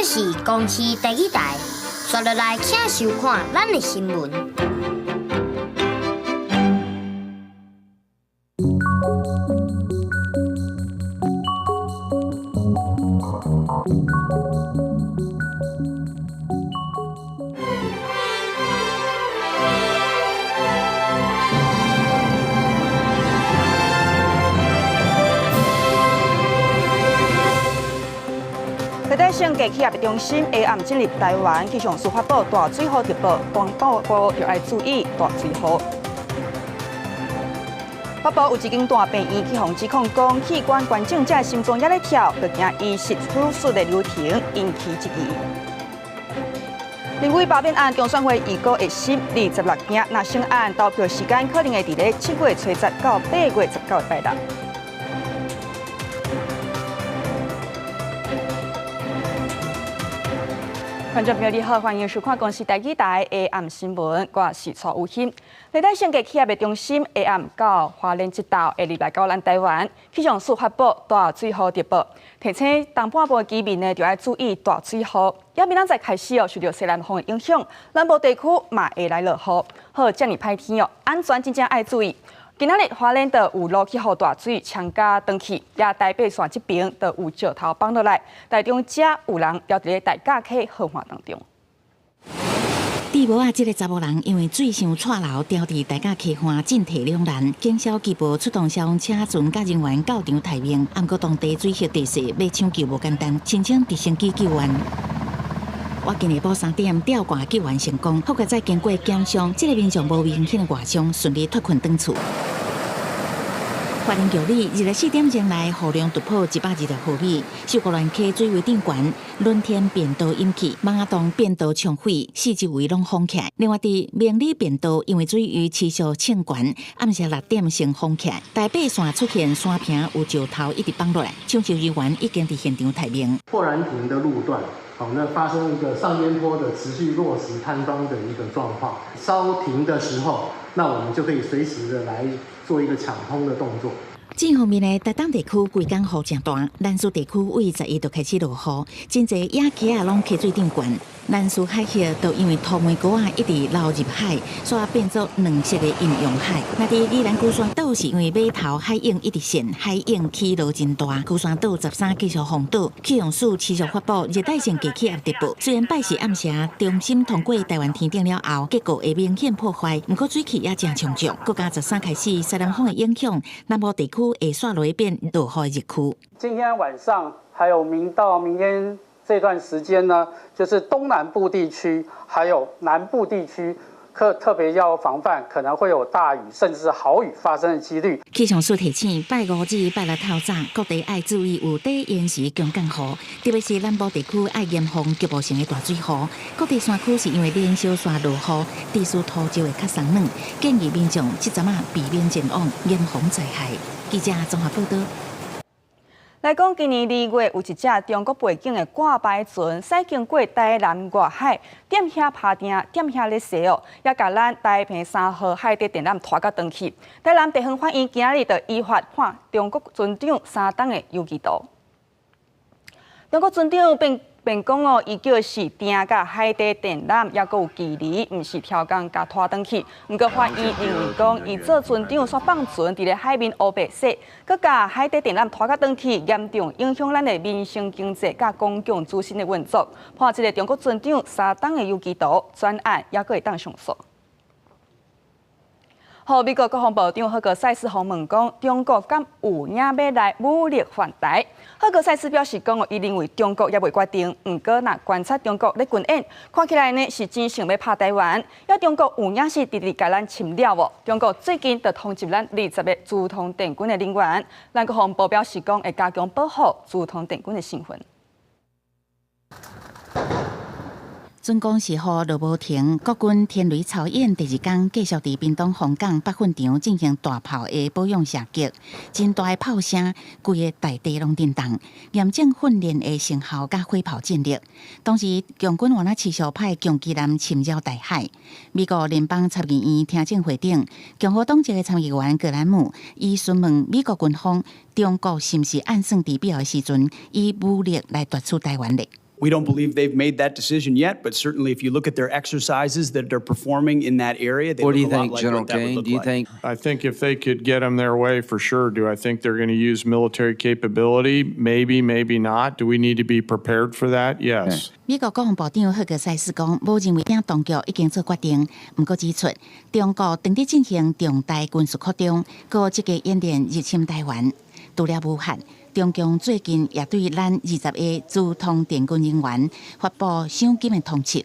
是公視台語台，紲落來請收看咱的新聞。熱帶性低氣壓中心下暗進入台灣，氣象署發布大水雨特報，東北部就愛注意大水雨。北部有一間大病院去予指控講，器官捐贈者心臟猶咧跳，就驚移植手術的流程引起質疑。立委罷免案中選會預估會審26件，若成案投票時間可能會佇咧7月初十到8月19禮拜六。觀眾朋友你好，歡迎收看公視台語台下暗新聞，我是蔡有馨。熱帶性低氣壓的中心下暗到花蓮這道會入來到咱台灣，氣象署發布大水雨特報，提醒東半部的居民呢，就愛注意大水雨。也明仔載開始哦，受著西南風的影響，南部地區嘛會來落雨。好，遮爾歹天哦，安全真正愛注意。今仔日花蓮就有落起予大水，沖甲斷去，也台八線這爿就有石頭放落來，台中遮有人牢佇咧大甲溪河岸當中。智無仔這个查某人因為水傷掣流，牢佇大甲溪岸進退兩難，警消機報出動消防車船佮人員到場待命，毋過當地水域地勢欲搶救無簡單，申請直升機救援。我今下晡3點吊掛救援成功，好佳哉經過檢傷，這個民眾無明顯的外傷，順利脫困轉厝。花蓮玉里24點鐘內雨量突破120毫米，秀姑巒溪水位頂懸，輪天便道淹去，蠓仔洞便道沖毀，四周圍攏封起來。另外，佇明里便道因為水位持續衝懸，暗時6點先封起來。台八線出現山坪有石頭一直放落來，搶修人員已經佇現場待命。豁然亭的路段，好，那發生一個上邊坡的持續落石坍方的一個狀況，稍停的時候，那我們就可以隨時的來做一個搶通的動作。這方面呢，台東地區規工雨誠大，蘭嶼地區為11就開始落雨，真濟野溪仔攏溪水頂懸。蘭嶼海峽就因為塗煤膏仔一直流入海，所以變做黃色的陰陽海。若佇宜蘭龜山島是因為碼頭海湧一直滲，海湧起落真大。龜山島13繼續封島，氣象署持續發布熱帶性低氣壓特報。雖然拜四暗時中心通過台灣天頂了後，結構會明顯破壞，毋過水汽也誠充足。閣加13開始西南風的影響，南部地區會煞落變落雨的日區。今天晚上還有明到明天這段時間呢，就是東南部地區還有南部地區，特別要防範可能會有大雨甚至豪雨發生的幾率。氣象署提醒，拜五至拜六透早，各地愛注意有短延時強降雨，特別是南部地區愛嚴防局部性的大水雨。各地山區是因為連續紲落雨，地勢土石會較鬆軟，建議民眾這陣仔避免前往，嚴防災害。記者綜合報道。來講，今年2月有一隻中國背景的掛牌船，駛經過台南外海，踮遐拍碇，踮遐咧踅哦，也共咱台平3號海底電纜拖甲斷去。台南地方法院今仔日就依法判中國船長3冬的有期徒。中國船長辯講哦，伊叫是碇佮海底電纜，猶閣有距離，毋是超工共拖轉去。毋過法院認為講，伊做船長煞放船佇咧海面烏白踅，閣共海底電纜拖甲斷去，嚴重影響咱的民生經濟佮公共資訊的運作。判這个中國船長3冬的有期徒，專案猶閣會當上訴。好，美國國防部長赫格塞斯訪問講，中國敢有影欲來武力犯台？赫格塞斯表示講，伊認為中國猶未決定，毋過若觀察中國咧軍演，看起來呢是真想欲拍台灣。抑中國有影是直直共咱侵擾哦。中國最近就通緝咱20個資通電軍的人員，咱國防部表示講會加強保護資通電軍的身份。準講是雨落無停，國軍天雷操演第二工繼續佇屏東鳳港北訓場進行大炮的保養射擊，真大的炮聲，規个大地攏震動，驗證訓練的成效佮火炮戰力。同時，共軍原來持續派攻擊艦侵擾台海。美國聯邦參議院聽證會頂，共和黨籍的參議員格蘭姆伊詢問美國軍方，中國是毋是按算佇必要的時陣以武力來奪取台灣咧？ We don't believe they've made that decision yet, but certainly if you look at their exercises that they're performing in that area, they What do look you a lot think, like General what that would Caine? look Do you like. think I think if they could get them their way, for sure. Do I think they're going to use military capability? Maybe, maybe not. Do we need to be prepared for that? Yes. 美國國防部長赫格塞斯講，無認為當局已經做決定，毋過指出，中國正佇進行重大軍事擴張，閣積極演練入侵台灣。除了武漢，中共最近也對咱20個資通電軍人員發布賞金的通緝。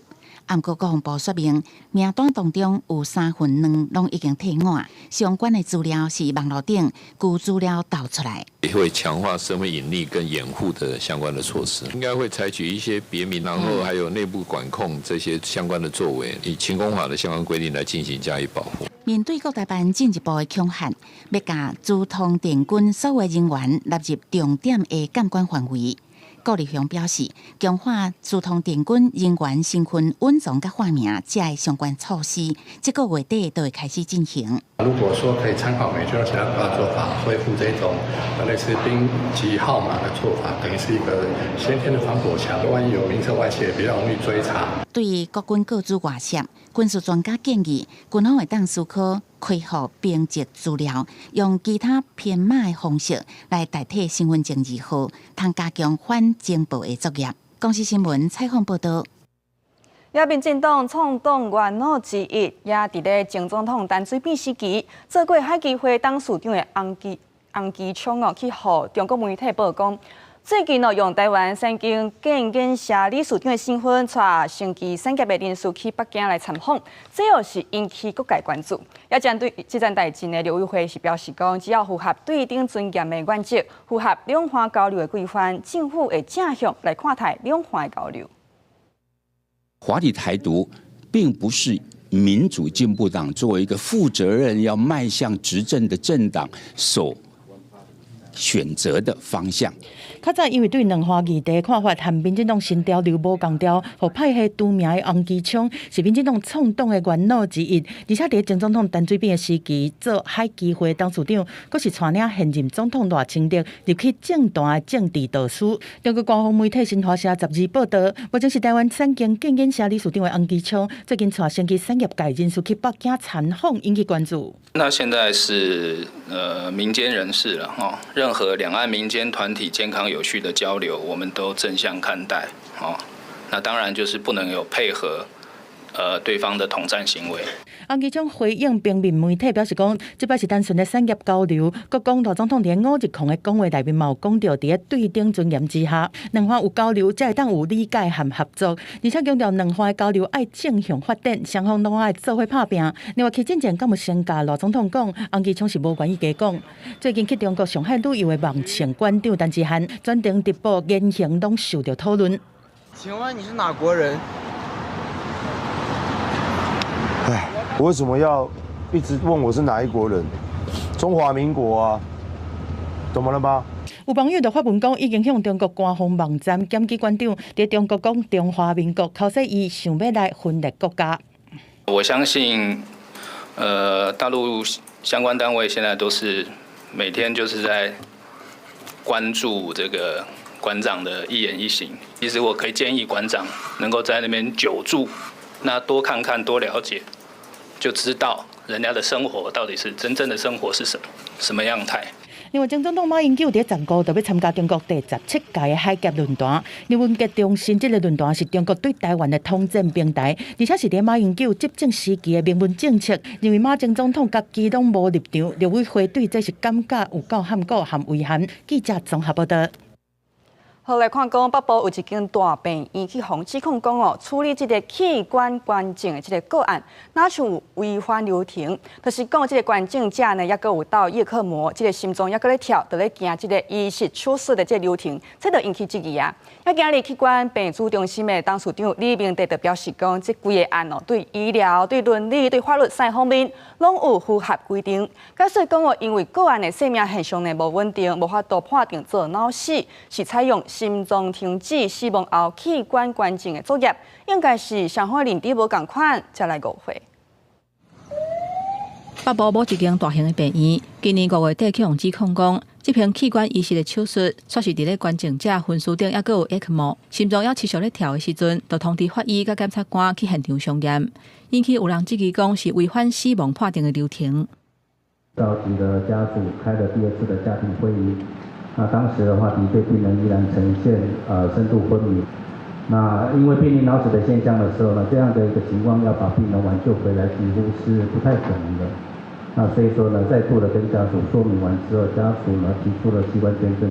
毋過國防部說明，名單當中有三分兩攏已經退伍，相關的資料是網路頂舊資料導出來。也會強化身份隱匿跟掩護的相關的措施，應該會採取一些別名，然後還有內部管控這些相關的作為，以勤工法的相關規定來進行加以保護。面對國台辦進一步的恐嚇，欲共資通電軍所有人員納入重點的監管範圍。郭立雄表示，強化資通電軍人員身份隱藏佮化名這个相關措施，這個月底就會開始進行。如果說可以參考美軍其他國家做法，恢復這種類似兵籍號碼的做法，等於是一個先天的防火牆。萬一有名冊外洩，比較容易追查。對於國軍個資外洩，軍事專家建議，軍方會當思考恢復兵籍資料，用其他編碼的方式來代替身份證字號，通加強反情報的作業。公視新聞採訪報導。也民進黨創黨元老之一，也佇咧前總統陳水扁時期做過海基會董事長的翁其聰哦，去予中國媒體報講，最近哦用台灣產經建研社理事長的身份，帶生技產業的人士去北京來參訪，這又是引起各界關注。也針對這件代誌呢，陸委會是表示講，只要符合對等尊嚴的原則，符合兩岸交流的規範，政府會正向來看待兩岸的交流。華麗台獨並不是民主進步黨作為一個負責任要邁向執政的政黨所選擇的方向。較早因為對兩岸議題看法和民進黨新潮流無仝調，予派系除名的翁其聰是民進黨創黨的元老之一，而且佇前總統陳水扁的時期做海基會董事長，閣是帶領現任總統賴清德入去政壇的政治導師。中國官方媒體新華社12報導，目前是台灣產經建研社理事長的翁其聰，最近帶生技產業界人士去北京參訪，引起關注。那現在是民間人士了，哈，任何兩岸民間團體健康有序的交流，我們都正向看待，哦，那當然就是不能有配合，對方的統戰行為。翁其聰回應平面媒體表示講，這擺是單純的產業交流。閣講賴總統佇五日空的講話內面嘛有講著，佇咧對等尊嚴之下，兩岸有交流，才會當有理解和合作。而且強調兩岸的交流愛正向發展，雙方攏愛做伙拍拚。另外，去進前敢有先共賴總統講，翁其聰是無願意加講。最近去中國上海旅遊的網倩館長陳志漢，全程直播言行攏受著討論。請問你是哪國人？唉，我為什麼要一直問我是哪一國人？中華民國啊，怎麼了嗎？有網友就發文講，已經向中國官方網站檢舉館長，佇中國講中華民國，口說伊想欲來分裂國家。我相信，大陸相關單位現在都是每天就是在關注這個館長的一言一行。其實我可以建議館長能夠在那邊久住，那多看看，多了解，就知道人家的生活到底是真正的生活是什麼什麼樣態。另外，前總統馬英九佇十五就欲參加中國第17屆的海峽論壇。林文傑重申，這个論壇是中國對台灣的統戰平台，而且是佇馬英九執政時期的明文政策。認為馬前總統家己攏無立場，陸委會對這是感覺有夠罕過含遺憾。記者綜合報導。好，來看講北部有一間大病院去予指控講哦，處理這个器官捐贈的這个個案，若像有違反流程，就是講這个捐贈者呢，猶閣有鬥葉克膜，這个心臟猶閣咧跳，就咧行這个醫師手術的這个流程，這就引起質疑啊。啊，今日器官病主中心的董事長李明哲就表示講，這規個案哦，對醫療、對倫理、對法律三方面，攏有符合規定。解釋講哦，因為個案的生命現象呢無穩定，無法度判定做腦死，是採用心臟停止、死亡後器官捐贈的作業，應該是雙方認知無仝款，才來誤會。北部某一間大型的病院，今年5月底去予指控講，這項器官移植的手術，煞是佇咧捐贈者昏死頂猶閣有 ECMO，心臟猶持續咧跳的時陣，就通知法醫佮檢察官去現場相驗，引起有人質疑講是違反死亡判定的流程。召集了家屬開了第二次的家庭會議，那當時的話，的確病人依然呈現深度昏迷。那因為瀕臨腦死的現象的時候呢，這樣的一個情況要把病人挽救回來，幾乎是不太可能的。那所以說呢，再度的跟家屬說明完之後，家屬呢提出了器官捐贈。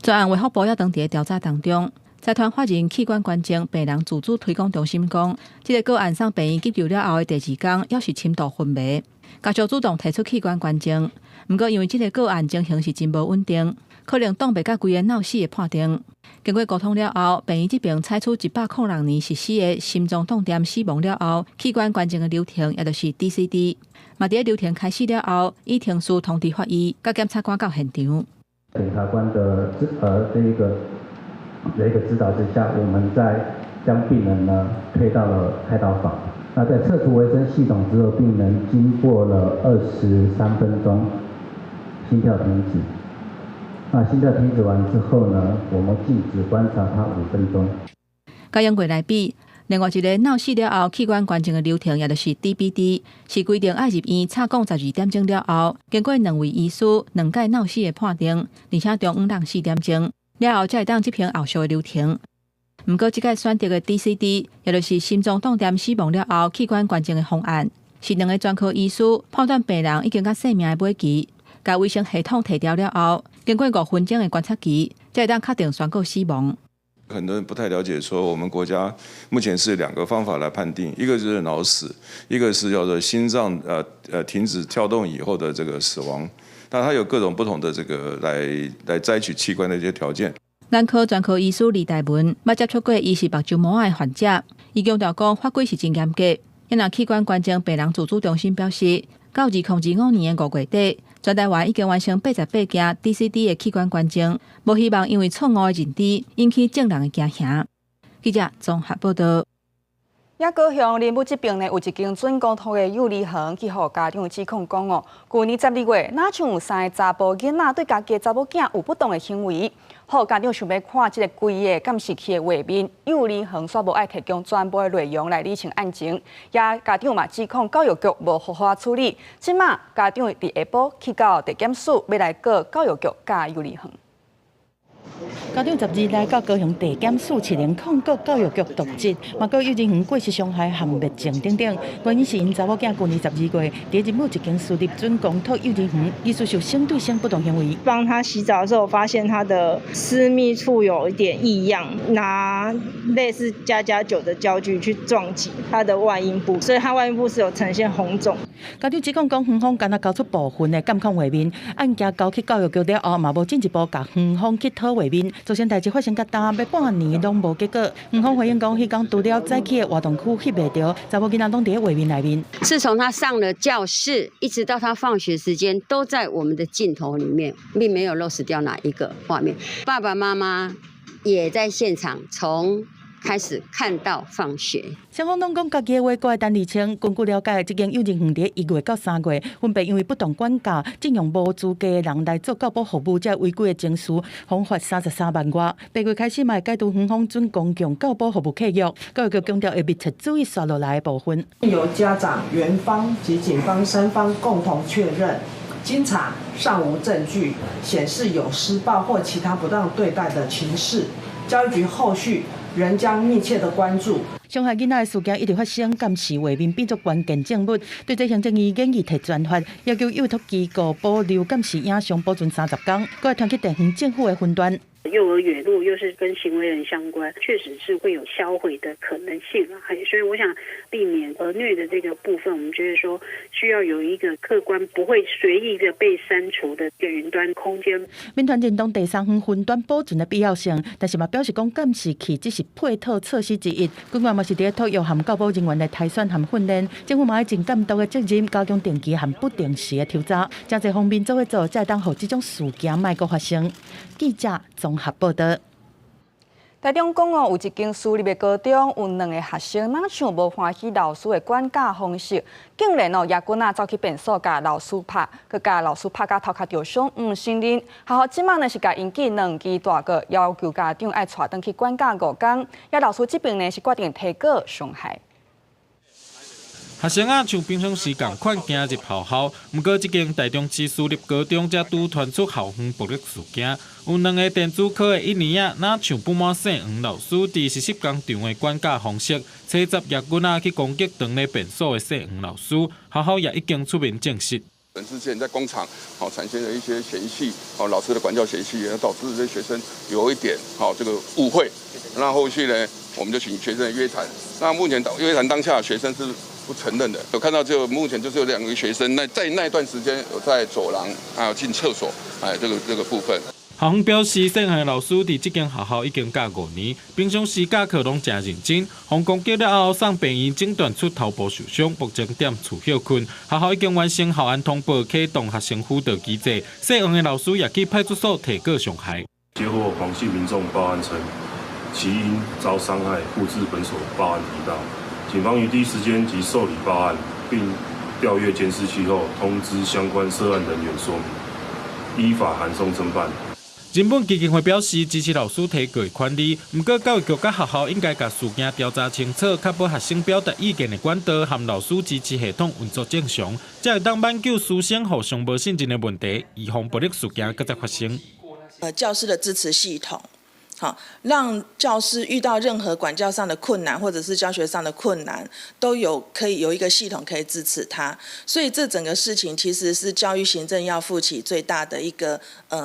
專案衛福部也當佇調查當中，財團法人器官捐贈病人自主推廣中心講，這個個案送病院急救了後的第二工，猶是深度昏迷，家屬主動提出器官捐贈，毋過因為這個個案情形是真無穩定，可能擋袂甲規个腦死的判定。經過溝通了後，病院這邊採取106年實施的心臟動點死亡了後，器官捐贈的流程，也就是 DCD。嘛，佇咧流程開始了後，以程序通知法醫，佮檢察官到現場。檢察官的這一個指導之下，我們在將病人呢推到了開刀房。那在撤除維生系統之後，病人經過了23分鐘，心跳停止。那心跳停止完之後呢，我們靜止觀察他5分鐘。佮英國來比，另外一個腦死了後器官捐贈的流程，也就是 DBD，是規定愛入院插管12點鐘了後，經過兩位醫師兩屆腦死的判定，而且中午4點鐘了後，才會當執行後續的流程。毋過，這擺選擇的 DCD，也就是心臟動點死亡了後器官捐贈的方案，是兩个專科醫師判斷病人已經到生命的尾期，共維生系統提掉了後，經過5分鐘的觀察期，才會當確定宣告死亡。很多人不太了解，說我們國家目前是兩個方法來判定，一個就是腦死，一個是叫做心臟停止跳動以後的這個死亡。那它有各種不同的這個來摘取器官的一些條件。眼科專科醫師李大文捌接觸過移植目睭膜的患者，伊強調講法規是真嚴格。因若器官捐贈病人自主中心表示，到2025年的5月底，全台灣已經完成88件 DCD 的器官捐贈，無希望因為錯誤的認知引起眾人的驚嚇。記者綜合報道。也高雄林武這邊呢，有一間準公托的幼兒園，去予家長指控講哦，舊年12月，若像有三个查埔囡仔對家己的查某囝有不當的行為，予家長想欲看這个規个監視器的畫面，幼兒園煞無愛提供全部的內容來理清案情，也家長嘛指控教育局無好好處理，這馬家長佇下晡去到地檢署，欲來告教育局佮幼兒園。家長12來到高雄地檢署市聯控告教育局瀆職，嘛告幼兒園過失傷害和滅證等等。原因是𪜶查某囝舊年12月，佇仁武一間私立準公托幼兒園，疑似受性對性不當行為。幫他洗澡的時候，發現他的私密處有一點異樣，拿類似家家酒的教具去撞擊他的外陰部，所以他外陰部是有呈現紅腫。家長指控講，園方干焦交出部分的監控畫面，案件交去教育局了後，嘛無進一步共園方去討畫面，造成代誌發生到今欲半年攏無結果。園方回應講，彼工除了早起的活動區翕袂著，查某囡仔攏佇畫面內面。自從他上了教室，一直到他放學時間，都在我們的鏡頭裡面，並沒有漏失掉哪一個畫面。爸爸媽媽也在現場，從開始看到放學。雙方攏講家己的話，閣愛等釐清。根據了解，這間幼兒園佇1月到3月，分別因為不當管教、徵用無資格的人來做教保服務，這違規的程序，予罰33萬外。8月開始嘛會解除園方準公共教保服務契約。教育局強調會密切注意紲落來的部分。由家長、園方及警方三方共同確認，經查尚無證據顯示有施暴或其他不當對待的情事。教育局後續仍將密切的關注。傷害囡仔的事件一直發生，監視畫面變作關鍵證物。對這行政院建議提專法，要求幼托機構保留監視影像保存30工，閣會傳去地方政府的雲端。幼兒園如果又是跟行為人相關，確實是會有銷毀的可能性啊。所以我想避免兒虐的這個部分，我們覺得說需要有一個客觀、不會隨意的被刪除的一個雲端空間。民團認同第三方雲端保存的必要性，但是嘛表示講監視器只是配套措施之一。另外嘛是佇咧托育和教保人員的篩選和訓練，政府嘛愛盡監督的責任，加強定期和不定時的抽查，誠濟方面做伙做，才會當予這種事件莫閣發生。記者綜合報道。台中講哦，有一間私立的高中，有兩个學生，若像無歡喜老師的管教方式，竟然哦，攑棍仔走去便所共老師拍，閣共老師拍甲頭殼著傷，毋承認。學校這擺呢是共𪜶記兩支大過，要求家長愛帶轉去管教五工。遐老師這邊呢是決定提告傷害。學生仔像平常時仝款行入學校，毋過這間台中市私立高中才拄傳出校園暴力事件，有兩个電子科的一年仔，若像不滿姓黃老師佇實習工場的管教方式，揣十攑棍仔去攻擊當咧便所的姓黃老師，學校也已經出面證實。本事件在工廠，好產生了一些嫌隙，哦老師的管教嫌隙，導致這些學生有一點好這個誤會。那後續呢，我們就請學生約談。那目前約談當下，學生是不承認的。有看到就目前就是有兩個學生，那在那段時間有在走廊，還有進廁所，哎，這個部分。校方表示，姓黃老師佇這間學校已經教5年，平常時教課攏誠認真。予攻擊了後送病院診斷出頭部受傷，目前踮厝歇睏。學校已經完成校安通報，啟動學生輔導機制。姓黃的老師也去派出所提告傷害。接獲黃姓民眾報案稱，其因遭傷害，故至本所報案提到。警方於第一時間即受理報案，並調閱監視器後，通知相關涉案人員說明，依法函送偵辦。人本基金會表示支持老師提告的權利，毋過教育局佮學校應該共事件調查清楚，確保學生表達意見的管道和老師支持系統運作正常，才會當挽救師生互相無信任的問題，預防暴力事件閣再發生。教師的支持系統，好，讓教師遇到任何管教上的困難，或者是教學上的困難，都有可以有一個系統可以支持他。所以這整個事情其實是教育行政要負起最大的一個，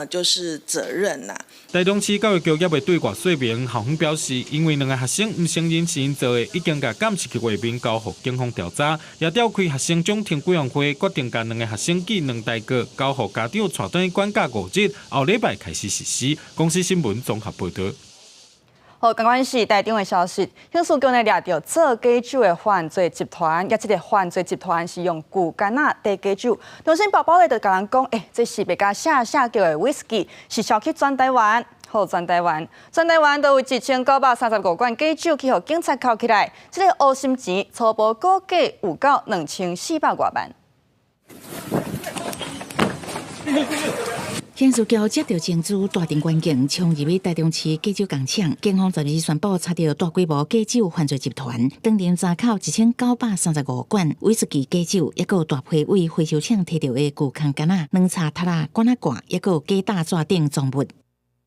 就是責任啦。台中市教育局也未對外說明，校方表示，因為兩个學生毋承認是𪜶做的，已經共監視器畫面交予警方調查，也召開學生總評委員會，決定共兩个學生記兩大過，交予家長帶轉去管教5日，後禮拜開始實施。公視新聞綜合報導。好，仝款是台中的消息，刑事局呢掠著做假酒的犯罪集團，抑這个犯罪集團是用舊罐仔貯假酒。中心寶寶咧就共人講，欸，這是賣共寫寫叫的威士忌，是銷去全台灣。好，全台灣，全台灣都有1935罐假酒去予警察扣起來，這个烏心錢初步估計有夠2400外萬。刑事局接著情資帶陣員警衝入去台中市假酒工廠，警方12宣布查著大規模假酒犯罪集團，當場查扣1935罐威士忌假酒，抑閣有大批為回收廠提著的舊空罐仔、兩叉塔仔、罐仔罐，抑閣有假大紙等贓物。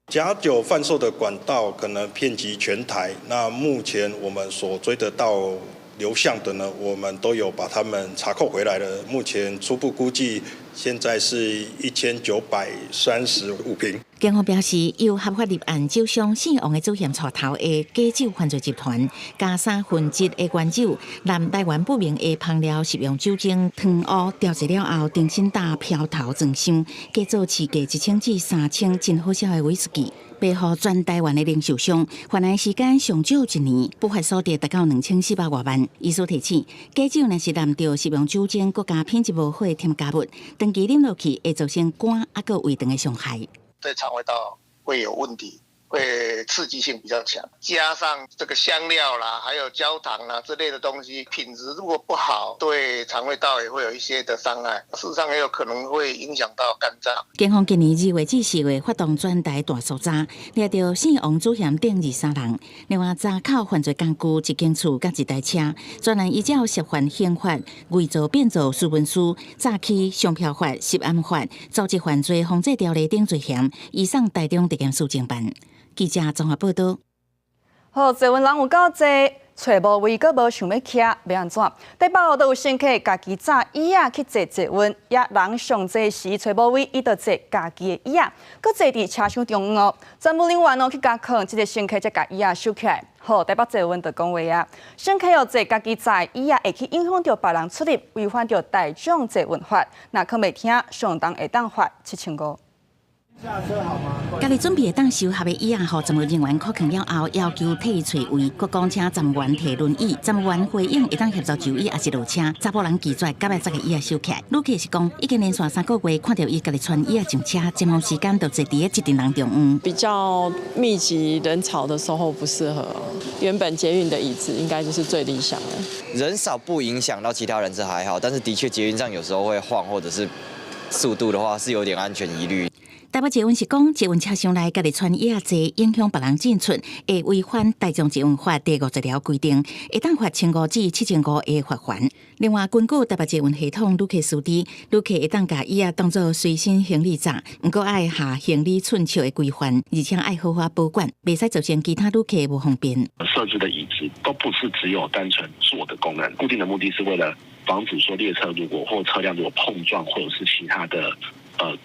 假酒販售的管道可能遍及全台，那目前我們所追得到流向的呢，我們都有把他們查扣回來了。目前初步估計，現在是1935瓶。警方表示，由合法入案酒商姓王的祖先帶頭的假酒犯罪集團，加三分質的原酒，含來源不明的香料、食用酒精、糖烏調製了後，重新打標頭裝箱，加做市價1000至3000真好銷的威士忌，賣予全台灣的零售商。犯案時間上少一年，不法所得達到2400外萬。醫師提醒，假酒若是含著食用酒精，閣加品質無好的添加物，長期啉落去會造成肝抑閣胃腸的傷害。對腸胃道會有問題，會刺激性比較強，加上這個香料啦，還有焦糖啦之類的東西，品質如果不好，對腸胃道也會有一些的傷害。事實上也有可能會影響到肝臟。警方今年2月至4月發動全台大搜查，掠著姓王祖賢等23人，另外查扣犯罪工具、一間厝佮一台車，專案依照涉犯刑法、偽造變造私文書、詐欺、商標法、食安法、組織犯罪防制條例等罪嫌，移送台中地檢署偵辦。記者綜合報導。好，坐運人有夠濟，揣無位，閣無想欲徛，欲按怎？台北都有乘客家己紮椅仔去坐捷運，抑人上濟時揣無位，伊就坐家己的椅仔，閣坐佇車廂中央哦。站務人員哦去共勸，這个乘客才共椅仔收起來。好，台北捷運就講話啊，乘客哦坐家己紮椅仔，會去影響著別人出入，違反著大眾捷運法。若囥袂聽，上重會當罰7500。家己準備會當收合的椅仔，予站務人員確認了後，要求替伊揣位，閣講請站員提輪椅。站務員回應會當協助就椅抑是落車。查埔人拒絕，佮欲將個椅仔收起來。旅客是講，已經連續3個月看著伊家己牽椅仔上車，尖峰時間就坐佇咧這陣人中央。比較密集人潮的時候不適合。原本捷運的椅子應該就是最理想的。人少不影響到其他人是還好，但是的確捷運上有時候會晃，或者是速度的話是有點安全疑慮。台北捷運是講，捷運車廂內家己牽椅仔坐，影響別人進出，會違反大眾捷運法第50條規定，會當罰1500至7500的罰鍰。另外，根據台北捷運系統旅客須知，旅客會當共椅仔當做隨身行李閘，毋過愛合行李寸尺的規範，而且愛好好保管，袂使造成其他旅客無方便。設置的椅子都不是只有單純坐的功能，固定的目的是為了防止說列車如果或車輛如果碰撞，或者是其他的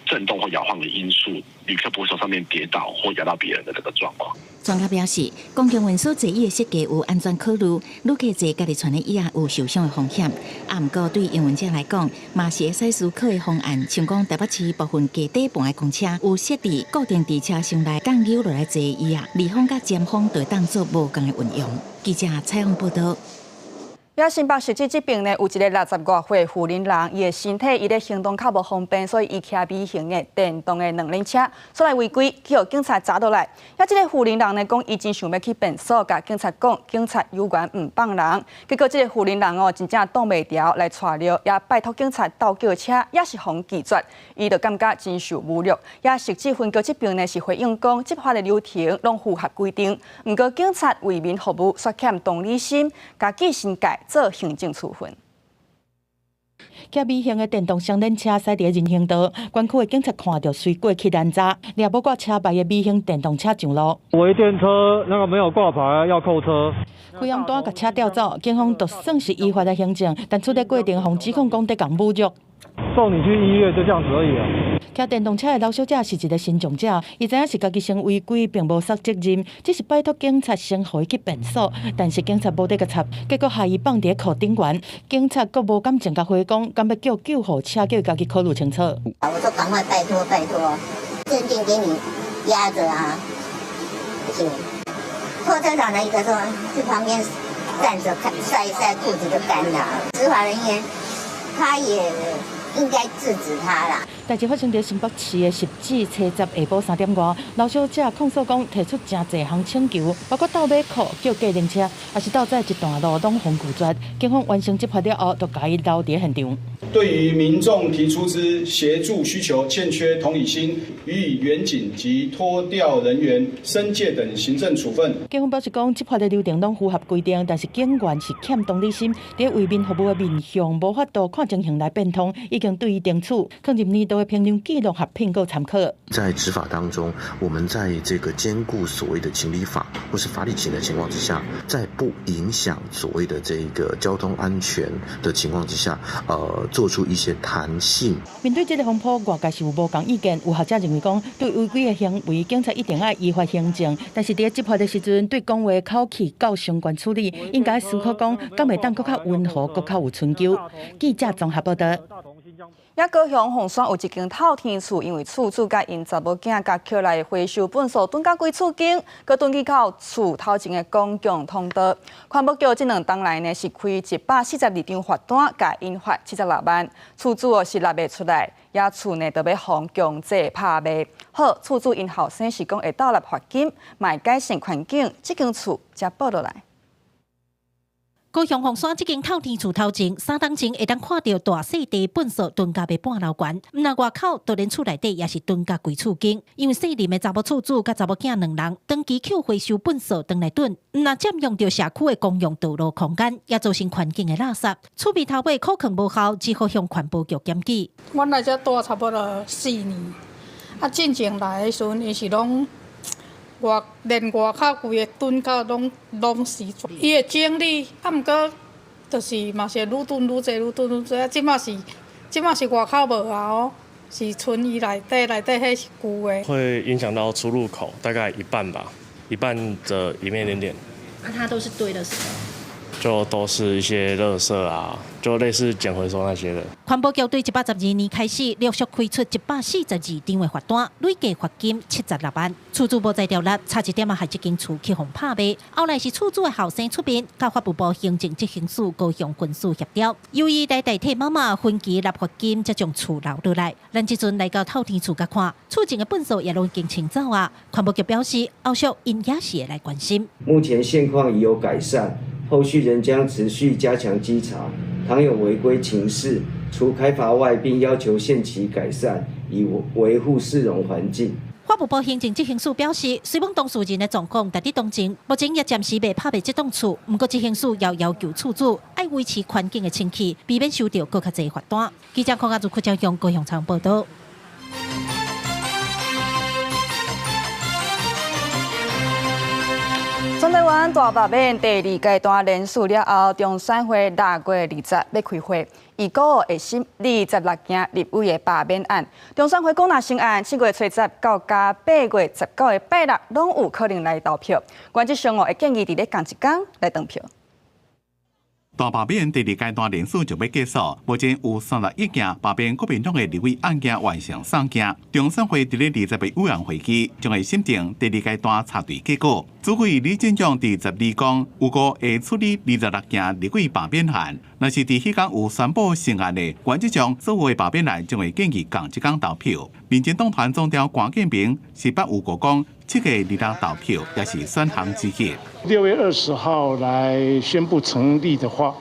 震動或搖晃的因素，旅客不會從上面跌倒或壓到別人的這個狀況。專家表示，公共運輸座椅的設計有安全考慮，旅客坐家己牽的椅仔有受傷的風險。啊，毋過對營運者來講，嘛是會使思考的方案。像講台北市部分低底盤的公車有設置固定佇車廂內降扭落來坐椅仔，離峰佮尖峰就會當做無仝的運用。記者採訪報導。也新北市這爿呢，有一个60外歲婦人人，伊的身體伊咧行動較無方便，所以伊騎微型的電動的兩輪車，煞來違規，去予警察查落來。也這个婦人人呢，講伊真想欲去便所，共警察講，警察有緣毋放人。結果這个婦人人哦，真正擋袂牢來𤆬尿，也拜託警察鬥叫車，也是予拒絕，伊就感覺真受侮辱。也汐止分局這爿呢是回應講，執法的流程攏符合規定，毋過警察為民服務，煞欠同理心，共記申誡做行政處分。騎微型的電動雙輪車駛佇人行道，管區的警察看著隨過去攔查，掠無掛車牌的微型電動車上路。微電車那個沒有掛牌要扣車。開紅單共車調走，警方就算是依法來行政，但處理過程予指控講佇共侮辱。送你去醫院就這樣子而已啊。騎電動車的老小姐是一個身障者，伊知影是家己先違規，並無捒責任，只是拜託警察先予伊去便所，但是警察無咧共插，結果予伊放佇咧庫頂懸，警察閣無感情共回講，敢欲叫救護車叫伊家己考慮清楚。我說趕快拜託拜託，證件給你壓著啊，不行。拖車場的一個說，去旁邊站著看曬一曬褲子就乾了。執法人員他也應該制止他啦。代誌發生佇新北市的汐止初十下晡3點外，老小姐控訴講提出誠濟項請求，包括鬥馬褲、叫計程車，抑是鬥載一段路攏予拒絕。警方完成執法了後，就共伊留佇現場。對於民眾提出之協助需求欠缺同理心，予以員警及拖吊人員申誡等行政處分。警方表示講，執法的流程攏符合規定，但是警員是欠同理心，佇為民服務的面向無法度看情形來變通，已經對伊懲處，放入年度的評量記錄合併閣參考。在執法當中，我們在這個兼顧所謂的情理法或是法理情的情況之下，在不影響所謂的這個交通安全的情況之下，做出一些彈性。面對這个風波，外界是有無仝意見。有學者認為講，對違規的行為，警察一定愛依法行政，但是佇執法的時陣，對講話口氣較相關處理，應該思考講，敢會當閣較溫和，閣較有春秋。記者綜合報導。也高雄鳳山有一間透天厝，因為厝主佮𪜶查某囝共抾來回收糞埽囤甲規厝間，閣囤去到厝頭前的公共通道。環保局這2冬來呢，是開142張罰單，共𪜶罰76萬。厝主哦是納袂出來，也厝呢就欲予強制拍賣。好，厝主𪜶後生是講會鬥納罰金，嘛會改善環境，這間厝才保落來。高雄鳳山這間透天厝頭前，3冬前會當看著大細塊糞埽囤甲欲半樓懸，毋但外口，就連厝內底也是囤甲規厝間。因為細膩的查某厝主佮查某囝兩人，長期抾回收糞埽轉來囤，毋但佔用著社區的公用道路空間，也造成環境的垃圾。厝邊頭尾苦勸無效，只好向環保局檢舉。阮來遮住差不多4年，啊，進前來的時陣，伊是攏外連外口規个囤到攏攏是，伊會整理，啊，毋過就是嘛是會愈囤愈濟，愈囤愈濟。啊，這馬是外口無啊哦，是賰伊內底，內底彼是舊的。會影響到出入口大概一半吧，一半的一面點點。那它都是堆了什麼？就都是一些垃圾啊，就類似撿回收那些的。環保局對112年開始陸續開出142張的罰單，累計罰金76萬。厝主無在調力，差一點仔害這間厝去予拍賣。後來是厝主的後生出面，佮法務部行政執行署高雄分署協調，由伊來代替媽媽分期納罰金，才將厝留落來。咱這陣來到透天厝佮看，厝前的糞埽也攏已經清走啊。環保局表示，後續𪜶也是會來關心。目前現況已有改善，後續仍將持續加強稽查，倘有違規情事，除開罰外，並要求限期改善，以維護市容環境。法務部行政執行署表示，雖罔當事人的狀況值得同情，目前也暫時未拍賣這棟厝。毋過執行署也要求厝主愛維持環境的清氣，避免收到閣較濟罰單。記者鄺阿如、柯昭雄高雄場報道。全台灣大罷免第二階段連署了後，中選會6月20欲開會，預估會審26件立委的罷免案。中選會講，若成案，7月初10到加8月19的拜六，攏有可能來投票。原則上會建議佇咧仝一工來投票。大罷免第二階段連署就欲結束，目前有31件罷免國民黨的立委案件完成送件。中選會佇咧20日委員會議將會審定第二階段查對結果。主委李進勇佇12講，預估會處理26件立委罷免案。若是佇彼工有宣布成案的，原則上所有的罷免案將會建議仝一工投票。民進黨團總召關建明是捌有過講，7月26投票也是選項之一。6月20號來宣布成立的話，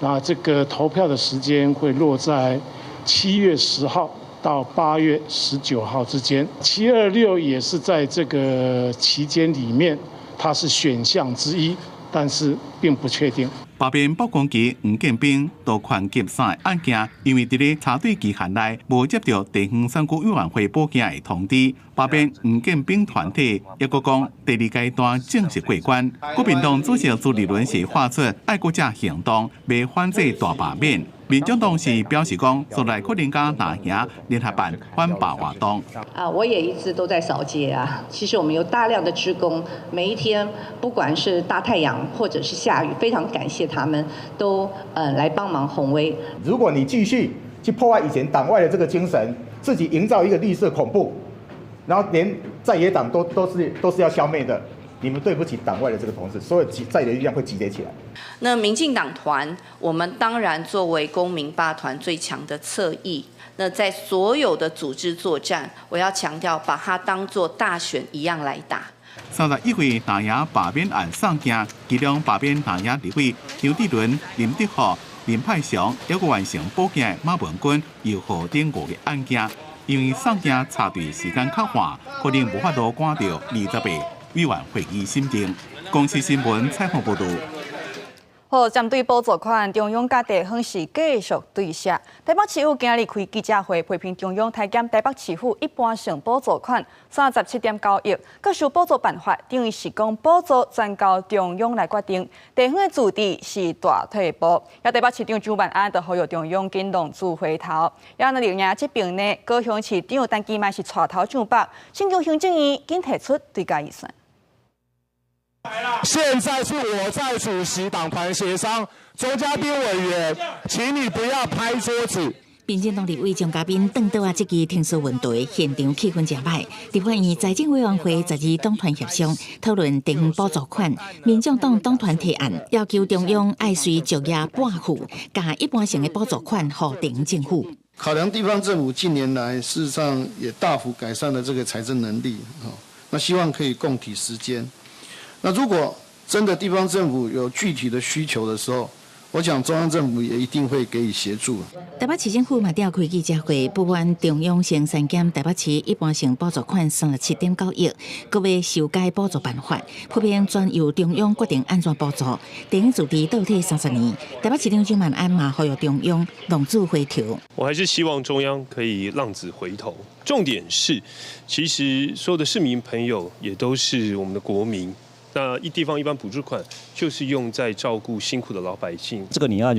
那這個投票的時間會落在7月10號到8月19號之間。726也是在這個期間裡面，它是選項之一，但是並不確定。罷免曝光期黃建斌杜權及三個案件，因為佇咧查對期限內無接著地方選舉委員會補件的通知，罷免黃建斌團體抑閣講第二階段正式過關。國民黨主席朱立倫是發出愛國者行動，欲反制大罷免。民眾黨是表示講，將來可能佮藍營聯合辦反罷活動。啊，我也一直都在掃街啊。其實我們有大量的志工，每一天不管是大太陽或者是下雨，非常感謝他們都來幫忙宏威。如果你繼續去破壞以前黨外的這個精神，自己營造一個綠色恐怖，然後連在野黨都是要消滅的。你們對不起黨外的這個同志，所有在野力量會集結起來。那民進黨團，我們當然作為公民罷團最強的側翼，那在所有的組織作戰，我要強調，把它當作大選一樣來打。 31位藍營罷免案送件，其中罷免藍營立委楊志倫、林德福、林派祥，抑閣完成補件的馬文君、尤浩等五個案件，因為送件查對時間較晚，可能無法度趕著20日委員會議審定。公視新聞採訪報導。好，針對補助款，中央佮地方是繼續對峙。台北市府今日開記者會，批評中央削減台北市府一般性補助款37.9億，閣修補助辦法，等於是講補助全交中央來決定，地方的自治是大退步。也台北市長蔣萬安就呼籲中央緊浪子回頭。也那另外這邊呢，高雄市長陳其邁是帶頭上北，請求行政院緊提出追加預算。現在是我在主席黨團協商，周嘉賓委員，請你不要拍桌子。民進黨立委鍾佳濱轉桌仔這支情緒問題，現場氣氛誠歹。立法院財政委員會12黨團協商討論地方補助款，民眾黨黨團提案要求中央愛隨石業撥付，共一般性的補助款予地方政府。考量地方政府近年來事實上也大幅改善了這個財政能力，那希望可以共體時艱。那如果真的地方政府有具體的需求的時候，我想中央政府也一定會給予協助。台北市政府嘛召開記者會，不滿中央先削減台北市一般性補助款37.9億，閣欲修改補助辦法，批評全由中央決定按怎補助，地方自治倒退30年。台北市長蔣萬安嘛呼籲中央浪子回頭。我還是希望中央可以浪子回頭。重點是，其實所有的市民朋友也都是我們的國民。那一地方一般補助款就是用在照顧辛苦的老百姓。這個你要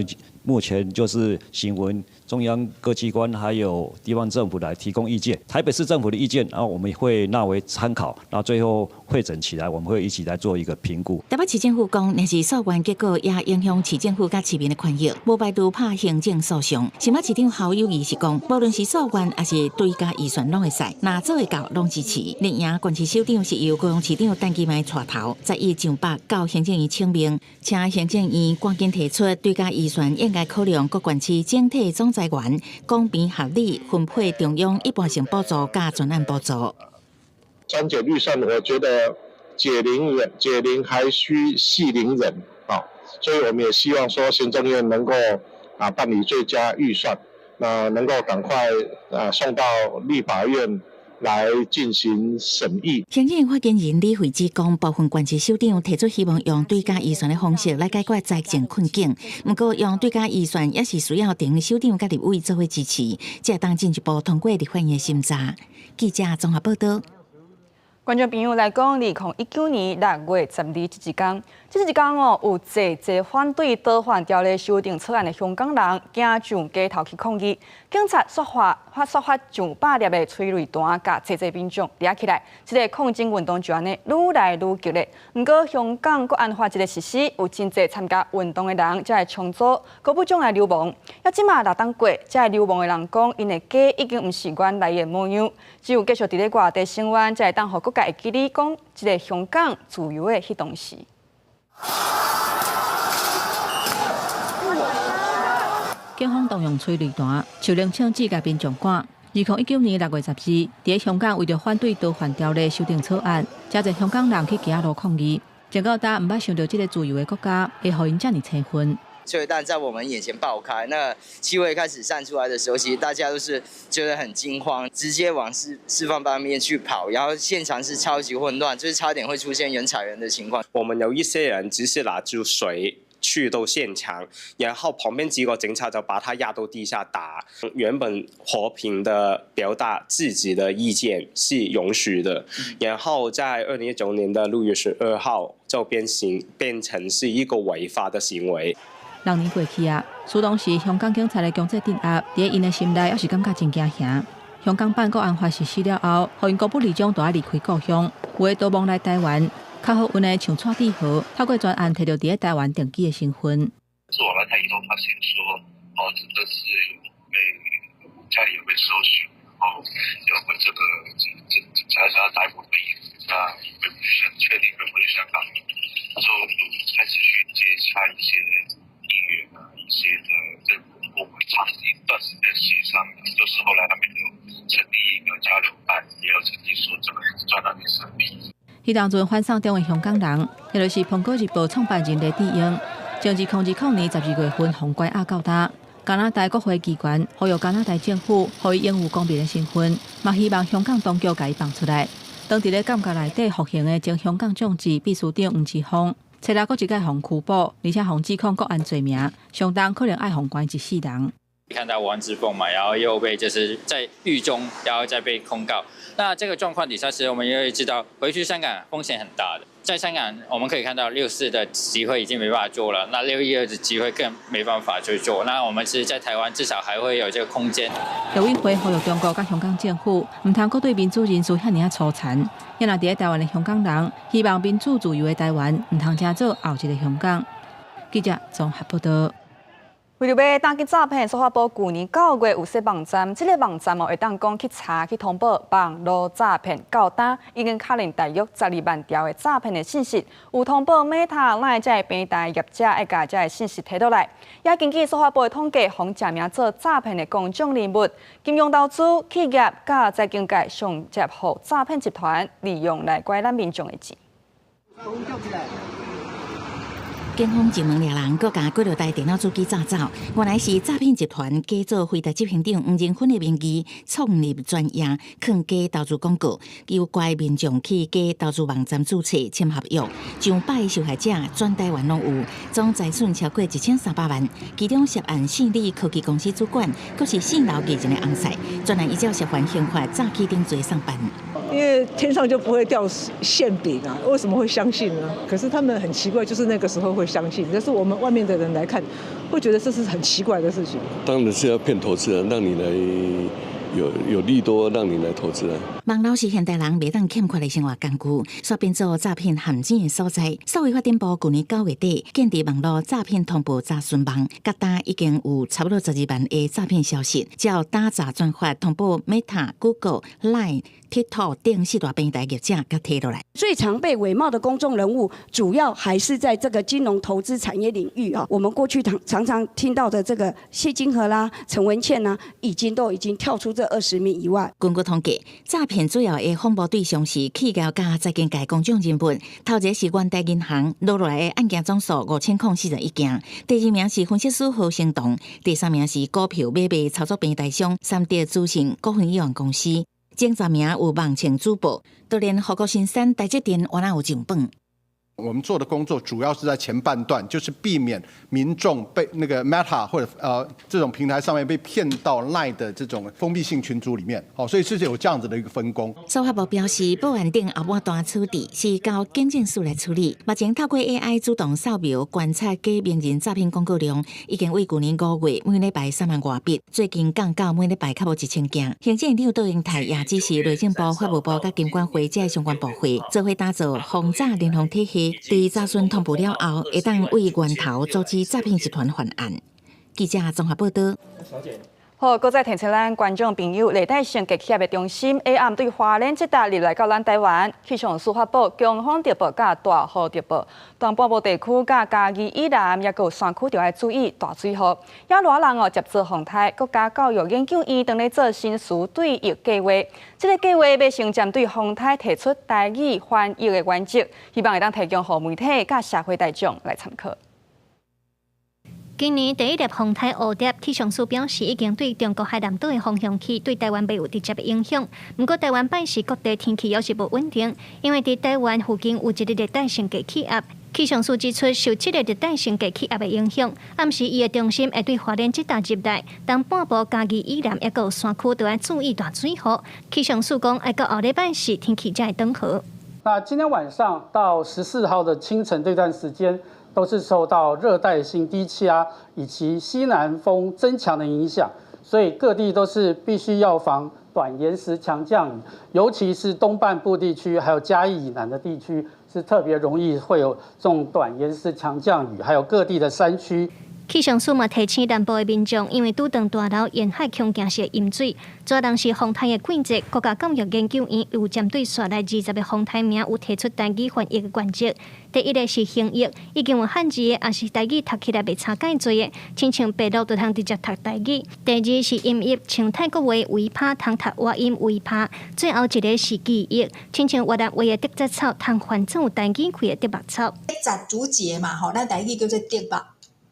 目前就是詢問中央各機關還有地方政府來提供意見，台北市政府的意見，然後我們會納為參考，那最後彙整起來，我們會一起來做一個評估。台北市政府講，若是訴願結果也影響市政府佮市民的權益，無排除拍行政訴訟。新北市長侯友宜是講，無論是訴願抑是追加預算，攏會使，若做會到攏支持。綠營縣市首長是由高雄市長陳其邁帶頭，11上百到行政院請命，請行政院趕緊提出追加預算，應該考量各縣市整體總財源，公平合理分配中央一般性補助佮專案補助。刪減預算，我覺得解鈴人解鈴還需繫鈴人啊，所以我們也希望說行政院能夠辦理追加預算，那能夠趕快送到立法院來進行審議。行政院發言人李慧芝講，部分縣市首長提出希望用追加預算的方式來解決財政困境，毋過用追加預算也是需要地方首長佮立委做伙支持，才會當進一步通過立法院的審查。記者綜合報道。觀眾朋友來講，2019年6月12這一天，這一天哦，有濟濟反對逃犯條例修訂草案的香港人，行上街頭去抗議，警察煞發上百粒的催淚彈，共濟濟民眾掠起來，這個抗爭運動就按呢愈來愈激烈。毋過香港國安法這個實施，有真濟參加運動的人才會重組，閣不將來流亡。啊，這馬6冬過，這个流亡的人講，𪜶的家已經毋是原來的模樣，只有繼續佇咧外地生活，才會當予國家會記得講這个香港自由的彼當時。警方動用催淚彈、手榴槍子共民眾趕。2019年6月12，佇咧香港為著反對逃犯條例修訂草案，誠濟香港人去街路抗議。直到今毋捌想著這个自由的國家會予𪜶遮爾青昏。催淚彈在我們眼前爆開，那氣味開始散出來的時候，其實大家都是覺得很驚慌，直接往釋放方面去跑，然後現場是超級混亂，就是差點會出現人踩人的情況。我們有一些人只是拿住水去到現場，然後旁邊幾個警察就把他壓到地下打。原本和平的表達自己的意見是容許的，然後在2019年的6月12號就變成是一個違法的行為。 6年過去啊，自當時香港警察的強制鎮壓，佇𪜶的心內猶是感覺真驚嚇。香港版國安法實施了後，予𪜶高不離將都愛離開故鄉，有的逃亡來台灣，較好運的像蔡志豪，透過專案提著佇咧台灣定居的身份。做完了，他以後發現說，哦，真的是被家裡有被搜尋，然後有被這個警察想要逮捕的意思，那回不去，確定回不去香港，就開始去接洽一些議員啊，一些的政府部門，長一段時間協商，就是後來他們有成立一個交流辦，也有成立說這個專案的審批。彼當陣反送中的香港人，也就是《蘋果日報》創辦人黎智英，從2002年12月份予關押到今，加拿大國會機關呼籲加拿大政府，予伊擁有公民的身份，嘛希望香港當局共伊放出來。當佇咧監獄內底服刑的前香港眾志秘書長黃之鋒，初六閣一擺予拘捕，而且予指控國安罪名，上重可能愛予關一世人。看到黃之鋒嘛，然後又被就是在獄中，然後再被控告。那這個狀況底下，其實我們也會知道，回去香港風險很大的。在香港，我們可以看到64的集會已經沒辦法做了，那612的集會更沒辦法去做。那我們其實，在台灣至少還會有這個空間。陸委會呼籲中國佮香港政府，毋通閣對民主人士遐爾仔粗殘。也若佇咧台灣的香港人，希望民主自由的台灣，毋通成做後一个香港。記者綜合報道。為著欲打擊詐騙，司法部舊年9月有設網站，這个網站哦會當講去查去通報網路詐騙，到今已經確認大約12萬條的詐騙的信息，有通報 Meta、LINE 這个平台業者愛共這个信息提落來。也根據司法部的統計，予指名做詐騙的公眾人物、金融投資企業、佮財經界上接予詐騙集團利用來拐咱民眾的錢。警方上門掠人，閣共幾落台電腦主機詐走，原來是詐騙集團假做輝達執行長黃仁勳的名義創立專頁，囥假投資廣告，誘拐民眾去假投資網站註冊簽合約，上百个受害者全台灣攏有，總財損超過1300萬。其中涉案信利科技公司主管，閣是姓劉藝人的翁婿，專案依照涉犯刑法詐欺等罪送辦。因為天上就不會掉餡餅啊，為什麼會相信呢？可是他們很奇怪，就是那個時候會相信，但是我們外面的人來看，會覺得這是很奇怪的事情。當然是要騙投資人，讓你來有利多，讓你來投資啊。網路是現代人袂當欠缺的生活工具，煞變做詐騙陷阱的所在。數位發展部舊年9月底建立網路詐騙通報查詢網，佮今已經有差不多12萬個詐騙消息，照打詐專法通報 Meta、Google、Line、TikTok 等四大平台業者佮提落來。最常被偽冒的公眾人物，主要還是在這個金融投資產業領域啊。我們過去常常常聽到的這個謝金河啦、陳文茜啦，已經都已經跳出這20名以外。根據統計，詐騙主要的訪問對象是企業佮財經界公眾人物。頭一个是元大銀行落落來的案件總數5041件，第二名是分析師何成棟，第三名是股票買賣操作平台商三德資訊股份有限公司。前10名有網情主播，就連護國神山台積電原來有上榜。我們做的工作主要是在前半段，就是避免民眾被那個 Meta 或者這種平台上面被騙到 Line 的這種封閉性群組裡面。好，所以是有這樣子的一個分工。司法部表示，報案頂後半段處置是交警政署來處理。目前透過 AI 主動掃描觀察假名人詐騙廣告量，已經為舊年5月每禮拜3萬外筆，最近降到每禮拜較無1000件。行政院長卓榮泰也指示內政部、法務部佮金管會這相關部會，做伙打造防詐聯防體系。對查詢通報了後，會當對源頭阻止詐騙集團犯案。記者綜合報道。好，閣再提醒咱觀眾朋友，熱帶性低氣壓的中心下暗對花蓮這搭入來到咱台灣，氣象署發布強風特報佮大雨特報，東半部地區佮嘉義以南，抑閣有山區著愛注意大水雨。也偌人哦，接遭風颱，國家教育研究院正咧做新詞對譯計劃，這個計劃欲先針對風颱提出台語翻譯的原則，希望會當提供予媒體佮社會大眾來參考。今年第一粒風颱蝴蝶，氣象署表示已經對中國海南島的方向去，對台灣未有直接的影響。毋過台灣拜四各地天氣猶是無穩定，因為佇台灣附近有一个熱帶性低氣壓。氣象署指出，受這个熱帶性低氣壓的影響，暗時伊的中心會對花蓮這搭入來，東半部嘉義以南抑閣有山區著愛注意大水雨。氣象署講，愛到後禮拜四天氣才會轉好。那今天晚上到14號的清晨這段時間，都是受到熱帶性低氣壓以及西南風增強的影響，所以各地都是必須要防短延時強降雨，尤其是東半部地區，還有嘉義以南的地區，是特別容易會有這種短延時強降雨，還有各地的山區。氣象署嘛提醒南部的民眾，因為拄頓大樓沿海恐驚是會淹水，主要是風颱的季節。國家教育研究院有針對紲來20個風颱名有提出台語翻譯的原則。第一个是形譯，已經有漢字的，抑是台語讀起來袂差介濟的，親像白鷺就通直接讀台語。第二是音譯，像泰國話維帕通讀倚音維帕。最後一个是字譯，親像越南話的竹節草通翻做有台語氣的竹目草。雜竹節嘛，吼，咱台語叫做竹目。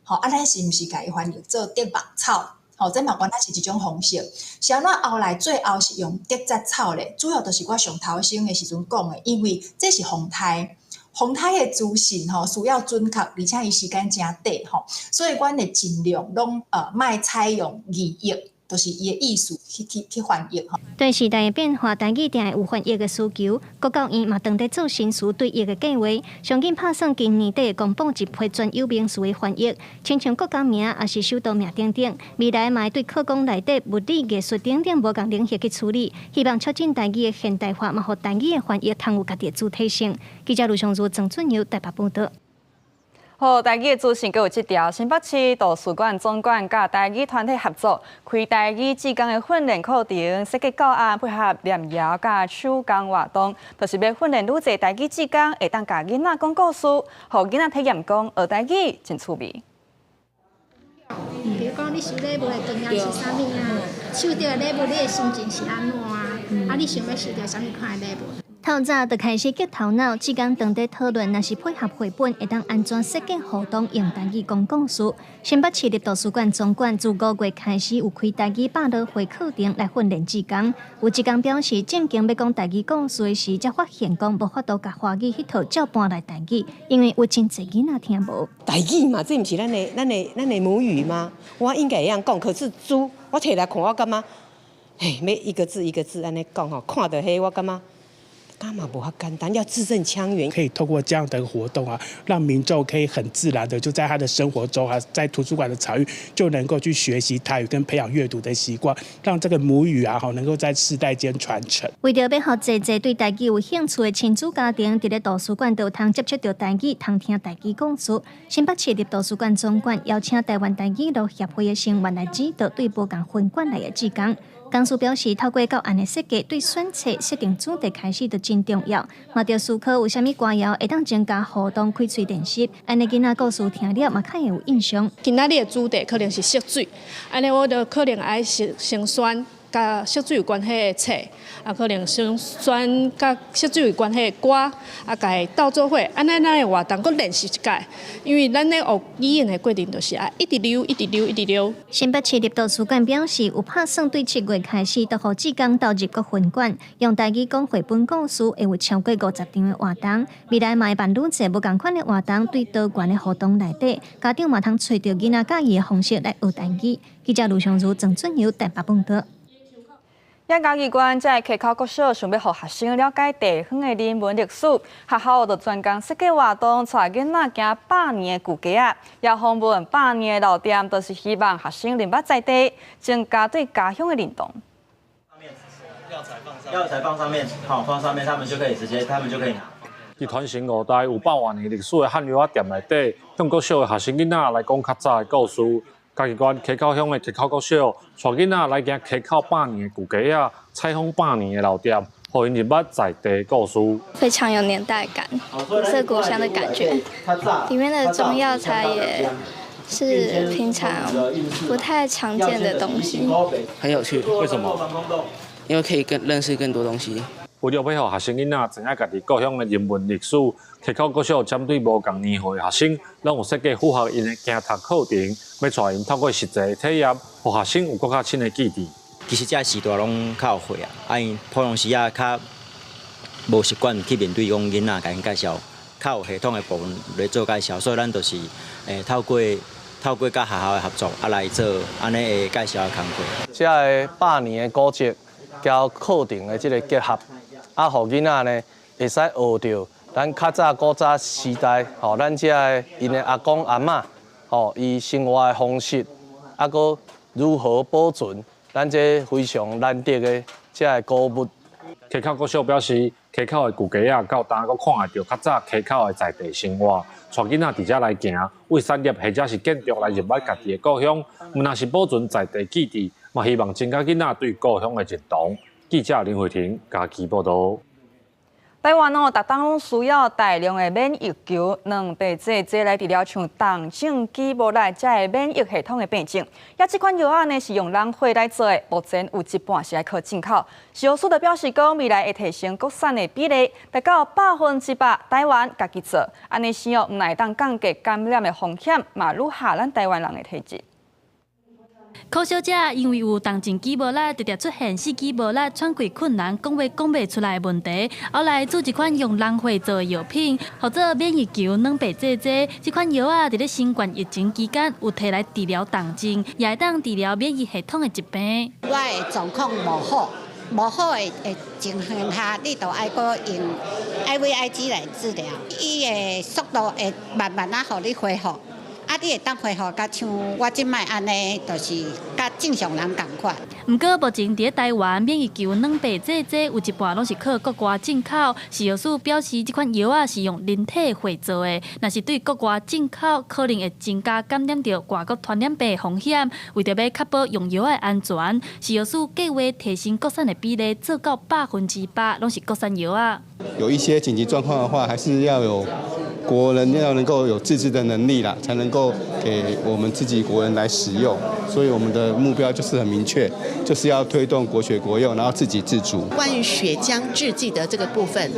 吼，啊，咱是毋是共伊翻譯做竹目草？吼，這嘛原來是一種方式。是按怎後來最後是用竹節草咧？主要就是我上頭先的時陣講的，因為這是風颱，風颱的資訊吼需要準確，而且伊時間誠短吼，所以阮會盡量攏莫採用意譯，就是伊的意思去翻譯吼。對時代的變化，台語定會有翻譯的需求。國教院嘛正佇做新詞對譯的計劃，上緊拍算今年底會公布一批專有名詞的翻譯，親像國家名抑是首都名等等。未來嘛會對課綱內底物理、藝術等等無仝領域去處理，希望促進台語的現代化，嘛予台語的翻譯通有家己的主體性。記者盧尚如、曾俊佑台北報導。好，台語的資訊閣有這條，新北市圖書館總館佮台語團體合作，開台語志工的訓練課程，設計教案配合念謠佮手工活動，就是欲訓練愈濟台語志工，會當共囡仔講故事，予囡仔體驗講學台語真趣味。比如講，你收禮物的重要是啥物啊？收著的禮物，你的心情是按怎啊？啊，你想欲收著啥物款的禮物？透早就開始激頭腦，志工當地討論，若是配合繪本，會當按怎設計活動，用台語講故事。新北市立圖書館總館自5月開始有開台語百樂會課程來訓練志工。有志工表示，正經欲講台語故事時，才發現講無法度共華語彼套照搬來台語，因為有真濟囡仔聽無。台語嘛，這毋是咱的母語嗎？我應該會曉講，可是書我提來看，我感覺，嘿，欲一個字一個字按呢講吼，看著彼，我感覺。幹嘛無遐簡單，要字正腔圓。可以透過這樣的活動啊，讓民眾可以很自然的就在他的生活中啊，在圖書館的場域就能夠去學習台語跟培養閱讀的習慣，讓這個母語啊，能夠在世代間傳承。為著欲予濟濟對台語有興趣的親子家庭，佇咧圖書館都有通接觸著台語，通聽台語故事。新北市立圖書館總館邀請台灣台語路協會的成員來指導對無仝分館來的志工。講師表示，透過教案的設計，對選冊設定主題開始就真重要。嘛，著思考有啥物歌謠會當增加互動、開喙練習，按呢囡仔故事聽了嘛較會有印象。今仔日的主題可能是色水，按呢我就可能愛先選佮色水有關係的冊，啊，可能先選佮色水有關係的歌，啊，共伊鬥做伙，按呢咱的活動閣練習一擺，因為咱咧學語言的過程就是愛一直溜，一直溜，一直溜。新北市立圖書館表示，有拍算對7月開始，就予志工投入各分館，用台語講繪本故事，會有超過50場的活動。未來嘛會辦愈濟無仝款的活動，對多元的活動內底，家長嘛通揣著囡仔佮意的方式來學台語。記者盧尚如、鄭俊友台北報導。嘉義縣在溪口國小想欲予學生了解地方的人文歷史，學校就專工設計活動，帶囡仔行百年的舊街仔，也訪問百年的老店，都是希望學生認捌在地，增加對家鄉的認同。藥材放上，藥材放上面，好，放上面，他們就可以直接，他們就可以拿。佇傳承五代有百外年歷史的漢藥仔店內底，向國小的學生囡仔來講較早的故事。嘉義縣溪口鄉的溪口國小，帶囡仔來行溪口百年的舊街仔，採訪百年的老店，予𪜶認捌在地故事。非常有年代感，古色古香的感覺。裡面的中藥材也是平常不太常見的東西。很有趣，為什麼？因為可以更認識更多東西。為著欲予學生囡仔知影家己故鄉的人文歷史，溪口國小針對無仝年歲的學生，攏有設計符合𪜶的行讀課程，欲帶𪜶透過實際的體驗，予學生有閣較深的記憶。其實這時代攏較有歲啊，啊𪜶普通時仔較無習慣去面對講囡仔，共𪜶介紹較有系統的部分來做介紹，所以咱就是透過佮學校的合作啊來做按呢的介紹的工課。這个百年的古蹟佮課程的這个結合。啊，予囡仔呢會使學著咱較早古早時代，吼，咱遮的𪜶的阿公阿嬤，吼，伊生活的方式，啊，閣如何保存咱這非常難得的遮个古物。溪口國小表示，溪口的舊街仔到今閣看會著較早溪口的在地生活，帶囡仔佇遮來行，為產業或者是建築來認捌家己的故鄉，毋但是保存在地記憶，嘛希望增加囡仔對故鄉的認同。記者林慧婷嘉義報導。台灣哦，逐冬攏需要大量的免疫球、卵白劑，這來治療像重症肌無力這个免疫系統的病症。抑這款藥仔呢是用人血來做的，目前有一半是愛靠進口。食藥署就表示講，未來會提升國產的比例，達到100%，台灣家己做，按呢使哦，毋但會當降低感染的風險，嘛愈合咱台灣人的體質。柯小姐因為有重症肌無力，常常出現四肢無力、喘氣困難、講話講袂出來的問題，後來注一款用人血做的藥品，號做免疫球卵白製劑。這款藥仔佇咧新冠疫情期間有提來治療重症，也會當治療免疫系統的疾病。我的狀況無好，無好的情形下，你就愛閣用 IVIG 來治療，伊的速度會慢慢仔予你恢復。啊，你會當恢復甲像我這擺按呢，就是佮正常人仝款。毋過目前佇咧台灣免疫球卵白製劑有一半攏是靠國外進口。食藥署表示，這款藥仔是用人體血做的，若是對國外進口，可能會增加感染著外國傳染病的風險。為著欲確保用藥的安全，食藥署計劃提升國產的比例，做到100%攏是國產藥仔。有一些緊急狀況的話，還是要有國人要能夠有自制的能力啦，才能夠給我們自己國人來使用。所以我們的目標就是很明確，就是要推動國學國用，然後自給自足。關於血漿製劑的這個部分，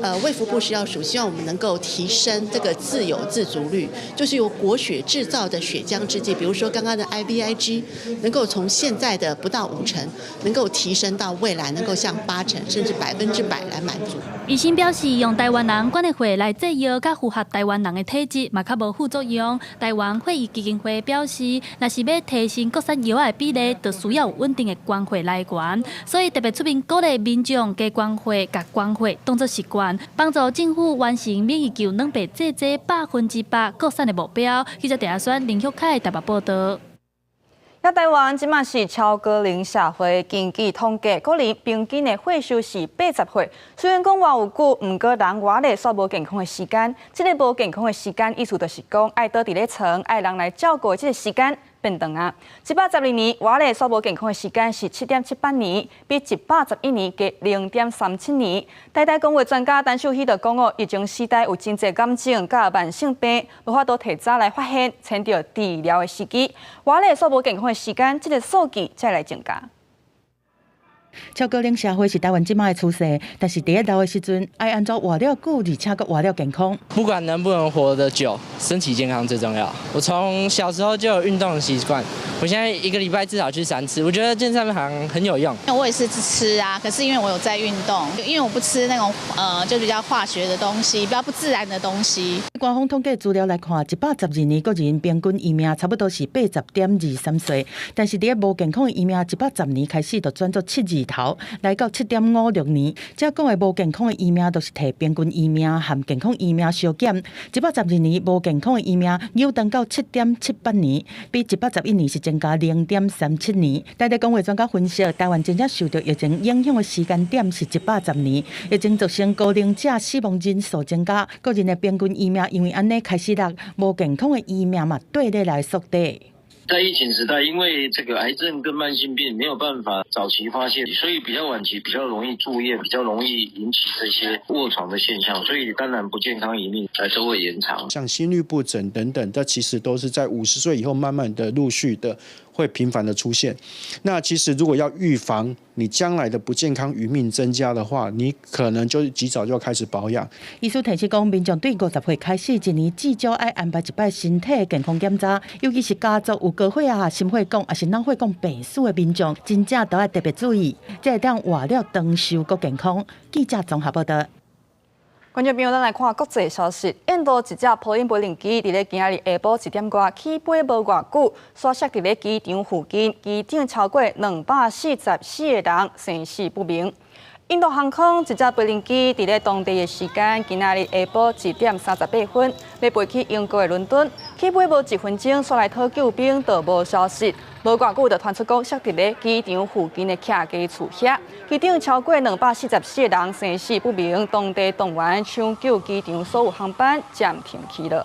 衛福部食藥署希望我們能夠提升這個自有自足率，就是由國血製造的血漿製劑，比如說剛剛的 IVIG，能夠從現在的不到5成，能夠提升到未來能夠像8成甚至100%來滿足。醫生表示，用台灣人捐的血來製藥，較符合台灣人的體質，嘛較無副作用。台灣血液基金會表示，若是欲提升升國產藥仔的比例，就需要有穩定的捐血來源，所以特別出面鼓勵民眾加捐血，共捐血當做習慣，幫助政府完成免疫球兩百劑劑100%國產的目標。記者鄭阿宣、林玉凱台北報道。啊，台灣這馬是超高齡社會，根據統計，國人平均的歲數是80歲。雖然講活有久，毋過人活咧煞無健康的時間。這个無健康的時間，意思就是講愛倒佇咧床，愛人來照顧的這个時間變長啊。112年活咧煞無健康的時間是7.78年，比111年加0.37年。台大公衛專家陳秀熙就講哦，疫情時代有真濟癌症佮慢性病，無法度提早來發現，揣著治療的時機，活咧煞無健康的時間，這个數據才來增加。超高齡社會是台灣這馬的趨勢，但是佇咧老的時陣，愛按怎活了久，而且閣活了健康。不管能不能活得久，身體健康最重要。我從小時候就有運動的習慣，我現在一個禮拜至少去3次。我覺得健身房很有用。我也是吃啊，可是因為我有在運動，因為我不吃那種就比較化學的東西，比較不自然的東西。官方統計資料來看，112年國人平均餘命差不多是80.23歲，但是佇咧無健康的餘命，110年開始就轉做七字頭，來到7.56年。這講的無健康的餘命，就是提平均餘命和健康餘命相減。112年無健康的餘命扭長到7.78年，比111年是增加0.37年。台大公衛專家分析，台灣真正受著疫情影響的時間點是一百十年，疫情造成高齡者死亡人數增加，國人的平均餘命因為按呢開始落，無健康的餘命嘛綴咧來縮短。在疫情時代，因為這個癌症跟慢性病沒有辦法早期發現，所以比較晚期比較容易住院，比較容易引起這些臥床的現象，所以當然不健康餘命來都會延長。像心律不整等等，這其實都是在50歲以後慢慢的陸續的會頻繁的出現。那其實如果要預防你將來的不健康餘命增加的話，你可能就及早就要開始保養。醫師提醒講，民眾對50歲開始，一年至少愛安排一擺身體健康檢查，尤其是家族有高血壓、心血管抑是腦血管病史的民眾，真正都愛特別注意，才會當活了長壽閣健康。記者綜合報道。觀眾朋友，咱來看國際消息。印度一隻波音飛行機佇咧今仔日下晡1點外起飛無偌久，紲摔佇咧機場附近，機頂超過244個人生死不明。印度航空一隻飛行機佇咧當地的時間今仔日下晡1點38分，欲飛去英國的倫敦，起飛無一分鐘，紲來討救兵就無消息。無偌久就傳出講，摔佇咧機場附近的客家厝遐，機頂超過244個人生死不明，當地動員搶救機場所有航班暫停起了。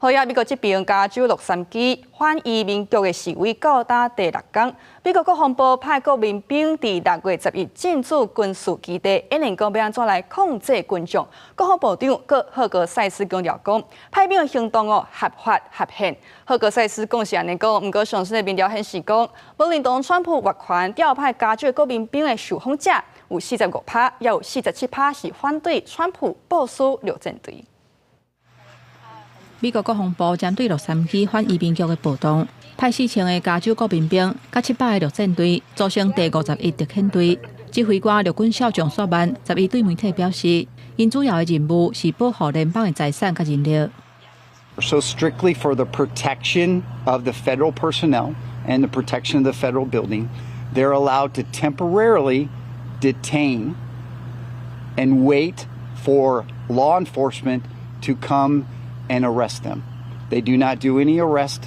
好呀，美國這邊加州洛杉磯反移民局的示威到今第六工，美國國防部派國民兵佇6月11進駐軍事基地，演練講欲按怎來控制群眾。國防部長閣赫格塞斯強調講，派兵的行動哦合法合憲。赫格塞斯講是按呢講，毋過上新的民調顯示講，無認同川普越權調派加州國民兵的受訪者有45%，也有47%是反對川普部署陸戰隊。美國國防部針對洛杉磯反移民局的暴動，派4000個加州國民兵佮700個陸戰隊組成第51特遣隊。指揮官陸軍少將索曼十一對媒體表示，𪜶主要的任務是保護聯邦的財產佮人力。 So strictly for the protection of the federal personnel and the protection of the federal building, they're allowed to temporarily detain and wait for law enforcement to come and arrest them. They do not do any arrest.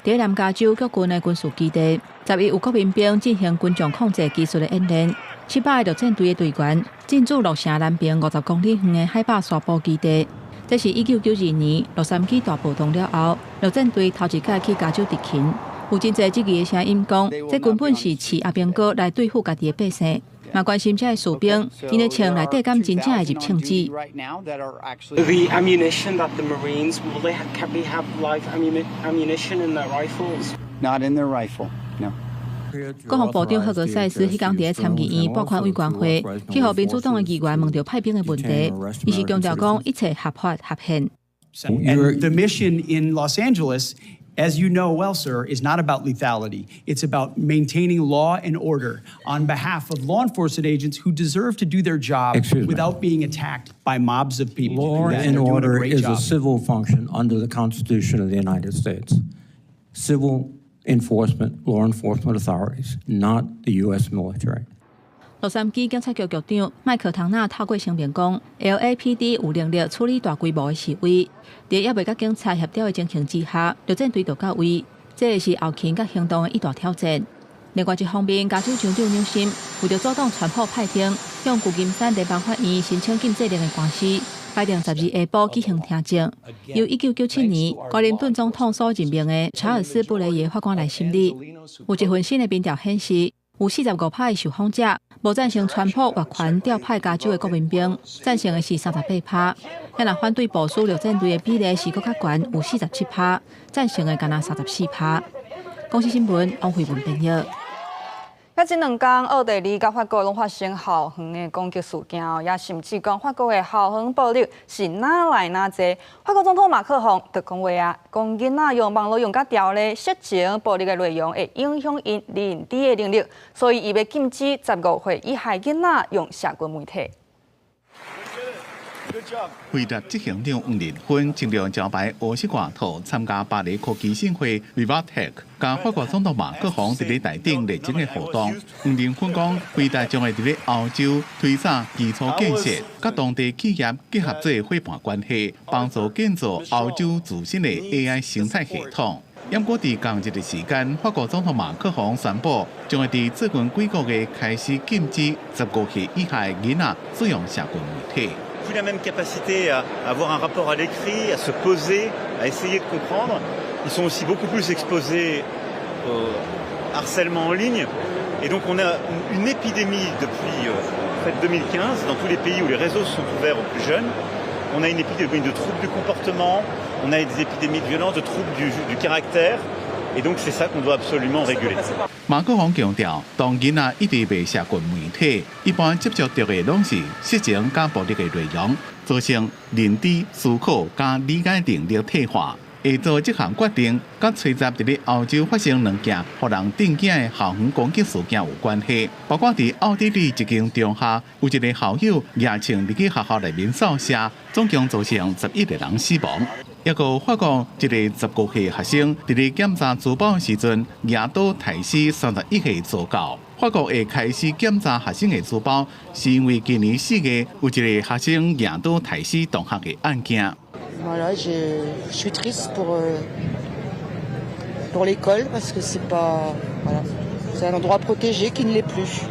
佇南加州陸軍的軍事基地，十一有國民兵進行群眾控制技術的演練。700個陸戰隊的隊員進駐洛城南邊50公里遠的海霸沙堡基地。這是1992年洛杉磯大暴動了後，陸戰隊頭一擺去加州執勤。有真濟質疑的聲音講，這根本是飼阿兵哥來對付家己的百姓。嘛關心這个士兵，𪜶的穿內底敢真正會入銃子。 The ammunition that the Marines will they have, can they have live ammunition in their rifles? Not in their rifle, no. 國防部長赫格塞斯彼工佇咧參議院撥款委員會，去予民主黨的議員問著派兵的問題，伊是強調講一切合法合憲。 And the mission in Los Angeles, as you know well, sir, is not about lethality. It's about maintaining law and order on behalf of law enforcement agents who deserve to do their job Excuse me. without being attacked by mobs of people. Law And and they're doing a order great is a job. civil function under the Constitution of the United States. Civil enforcement, law enforcement authorities, not the U.S. military. 洛杉磯警察局局長麥克唐納透過聲明講，LAPD 有能力處理大規模的示威，佇猶未佮警察協調的情形之下，陸戰隊就到位，這是後勤佮行動的一大挑戰。另外一方面，加州州長紐森為著阻擋川普派兵向舊金山聯邦法院申請禁制令的官司，排定12下晡舉行聽證，由1997年克林頓總統所任命的查爾斯·布雷耶法官來審理。有一份新的民調顯示，有45趴的受訪者無贊成川普越權調派加州的國民兵，贊成的是38趴。若反對部署陸戰隊的比例是閣較懸，有47趴，贊成的干焦34趴。公視新聞王慧文編譯。啊，這兩工，奧地利佮法國攏發生校園的攻擊事件哦，也甚至講法國的校園暴力是愈來愈濟。法國總統馬克宏就講話啊，講囡仔用網路用甲著咧，色情暴力的內容會影響𪜶認知的能力，所以伊欲禁止15歲以下囡仔用社群媒體。輝達執行長黃仁勳穿著招牌烏色外套參加巴黎科技盛會 VivaTech，佮法國總統馬克宏佇咧台頂熱情的互動。黃仁勳講，輝達將會佇咧歐洲推展基礎建設，佮當地企業結合做夥伴關係，幫助建造歐洲自身的 AI 生態系統。毋過佇仝一个時間，法國總統馬克宏宣布，將會佇最近幾個月開始禁止15歲以下囡仔使用社群媒體。 Plus la même capacité à avoir un rapport à l'écrit, à se poser, à essayer de comprendre. Ils sont aussi beaucoup plus exposés au harcèlement en ligne. Et donc on a une épidémie depuis en fait 2015 dans tous les pays où les réseaux sont ouverts aux plus jeunes. On a une épidémie de troubles du comportement, on a des épidémies de violence, de troubles du caractère. Et donc c'est ça qu'on doit absolument réguler. 馬克宏強調，當囡仔一直䆀社群媒體，一般接觸著的攏是色情佮暴力的內容，造成認知、思考佮理解能力退化。會做這項決定，佮吹十佇咧歐洲發生兩件予人震驚的校園攻擊事件有關係。包括佇奧地利一間中學，有一個校友舉槍入去學校內面掃射，總共造成11個人死亡。抑閣法國一個15歲學生佇咧檢查書包時陣，舉刀刣死31歲助教。法國會開始檢查學生的書包，是因為今年4月有一個學生舉刀刣死同學的案件。 Voilà, je suis triste pour l'école parce que c'est pas, voilà, c'est un endroit protégé qui ne l'est plus,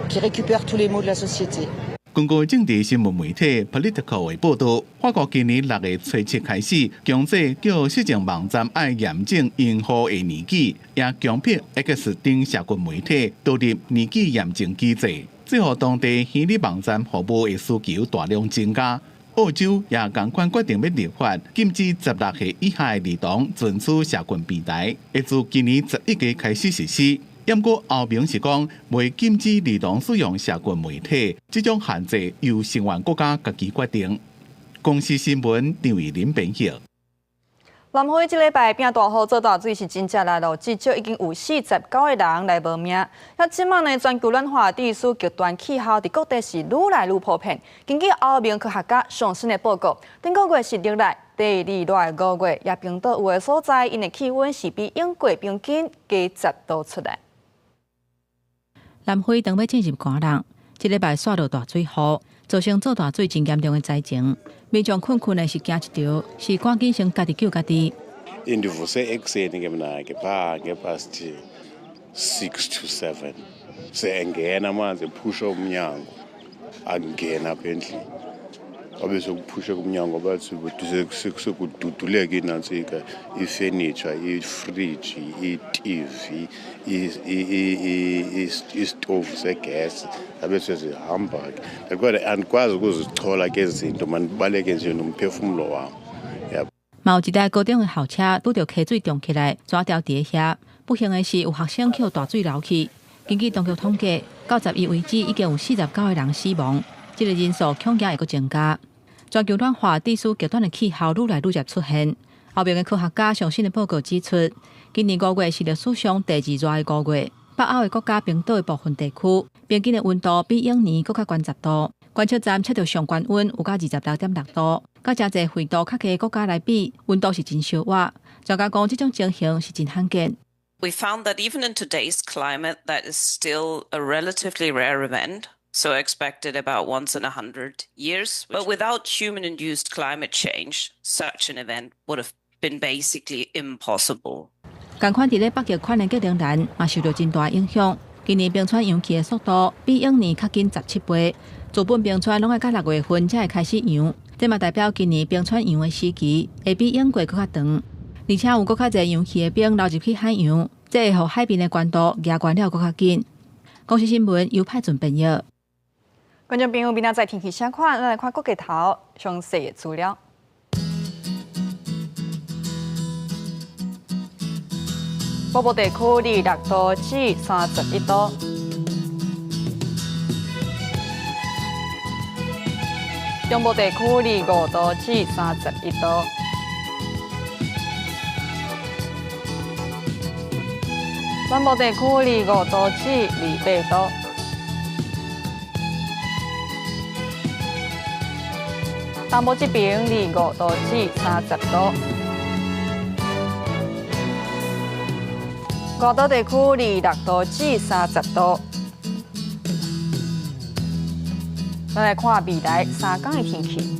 qui récupère tous les maux de la société. 根據政治新聞媒體 Politico 的報導，法國今年6月初7開始，強制叫色情網站愛驗證用戶的年紀，也強迫 X 等社群媒體導入年紀驗證機制，這予當地虛擬網站服務的需求大量增加。澳洲也仝款決定欲立法，禁止16歲以下的兒童存取社群平台，會自今年11月開始實施。毋過歐盟是講，袂禁止兒童使用社群媒體，這種限制由成員國家家己決定。公視新聞張偉林編譯。南非這禮拜變大雨做大水是真正來咯，至少已經有49個人來無命。啊，這馬呢，全球暖化致使極端氣候佇各地是愈來愈普遍。根據歐盟科學家上新的報告，頂個月是歷來第二熱的5月，也冰島有的所在，𪜶的氣溫是比永過平均加10度出來。南非當欲進入寒冬，這禮拜煞落大水雨，造成做大水真嚴重的災情。民眾睏睏的是驚一著，是趕緊先家己救家己。 Indivuse ekuseni ke mna ke phaa nge-past 6 to 7, sengena amanzi ephusha umnyango, angena apha endlini, wabe sekuphusheka umnyango, bathi sekududuleka inantsika, ifenitsha, ifriji, i-TV, isitovu segesi, zabe sezihamba ke. Kodwa andikwazi ukuzichola ke ezi zinto, mandibaleke nje nomphefumlo wam. 嘛有一台高中的校車拄著溪水漲起來，紙牢佇遐。不幸的是，有學生予大水流去。根據當局統計，到11為止已經有49個人死亡，這個人數恐驚會閣增加。全球暖化致使極端的氣候愈來愈捷出現。歐盟的科學家上新的報告指出，今年5月是歷史上第二熱的5月。北歐的國家冰島的部分地區，平均的溫度比往年閣較懸10度。觀測站測著上懸溫有到26.6度，佮誠濟緯度較低的國家來比，溫度是真燒熱。專家講，這種情形是真罕見。 We found that even in today's climate, that is still a relatively rare event. So expected about once in 100 years. But without human-induced climate change, such an event would have been basically impossible. 仝款佇咧北極圈的格陵蘭嘛受著真大影響。今年冰川融去的速度比往年較緊17倍。原本冰川攏愛到6月份才會開始融，這嘛代表今年冰川融的時期會比往過閣較長。而且有閣較濟融去的冰流入去海洋，這會予海面的懸度加懸了閣較緊。公視新聞由派准編譯。觀眾朋友，明仔載天氣啥款？咱來看國家頭詳細的資料。北部地區26度至31度，中部地區25度至31度，南部地區25度至28度，東部這邊25度至30度。外島地區26度至30度。咱來看未來3天的天氣。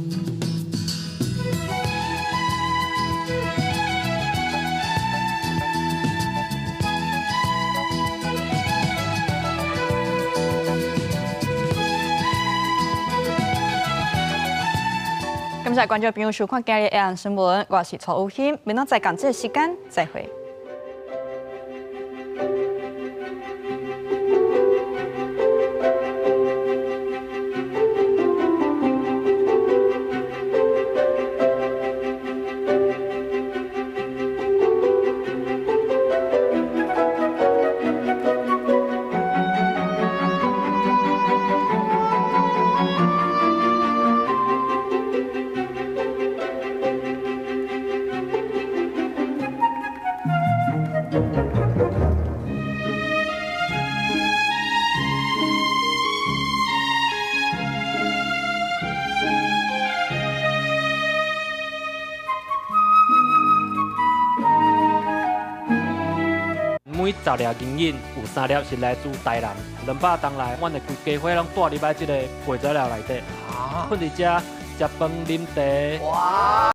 感謝觀眾朋友收看今日的下新聞，我是蔡雨欣，明仔載仝這個時間再會。每10粒銀銀有3粒是來自台南。200冬來，阮的規家伙攏蹛入來這个陪材料內底，焐佇遮食飯啉茶。哇！